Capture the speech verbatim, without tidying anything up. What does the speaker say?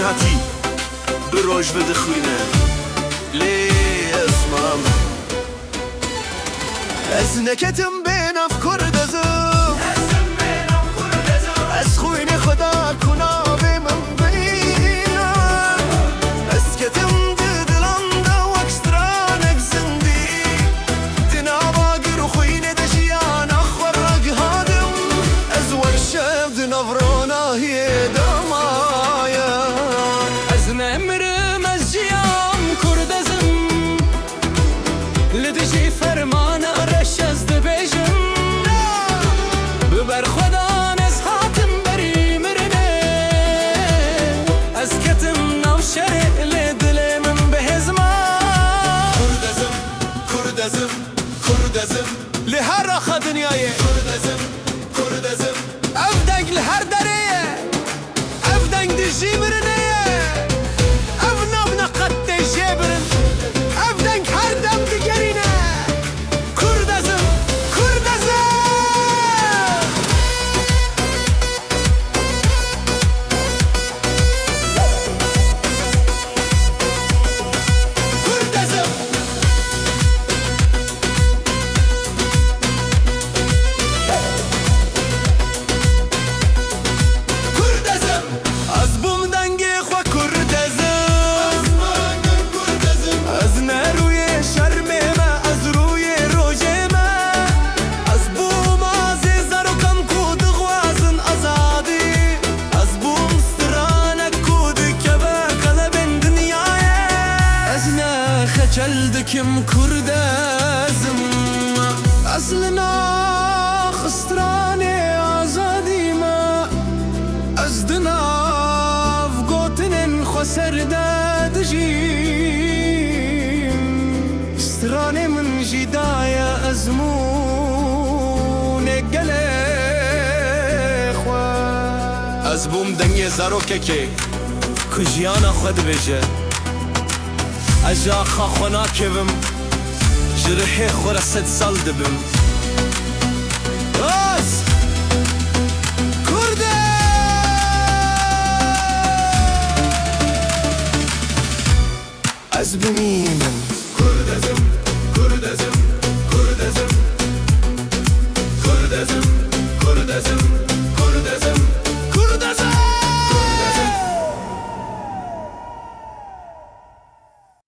Hatî bi roj ve dixwîne, lê ez mam. Ez neketim bê nav kurdezim. Ez xwînê xwe da ku navê min bîne. Ez ketim di dilan de wek stranek zindî. Di nav agir û xwînê de jiyana xwe ragihadim. Ez wek şev di nav ronahiyê de maye. Ez nemirim, ez jiyam, kurdezim. Li dijî fermana reş ez dibêjim. Bi berxwedan ez hatim berî mirinê. Ez ketim nav şerê, lê dilê min bi hêz ma. Kurdezim, kurdezim, kurdezim. Li her axa dinyayê. Kurdezim, kurdezim. Ev deng li her derê ye. Ev deng dijî mirinê ye. Ev nabine qet tê jê birin. Ev deng her dem digerîne. Kurdezim, kurdezim. Kurdezim. Kurdezim. Ez bûm dengê xwe kurdezim. Ez ne rûyê şermê me, ez rûyê rojê me. Ez bûm azê zarokan ku dixwazin azadî. Ez bûm stranek ku dikeve qelebên dinyayê. Ez ne xeçel dikim kurdezim. Ez li nax stranê azadî me. Ez di nav gotinên xweser de dijîm. Stranê min jî daye ezmûnê gelê xwe. Ez bûm dengê zarokekê ku jiyana xwe dibêje. Ez ji axa xwe nakevim, ji rihê xwe re sed sal dibim. Ez Kurd im! Ez bimînim.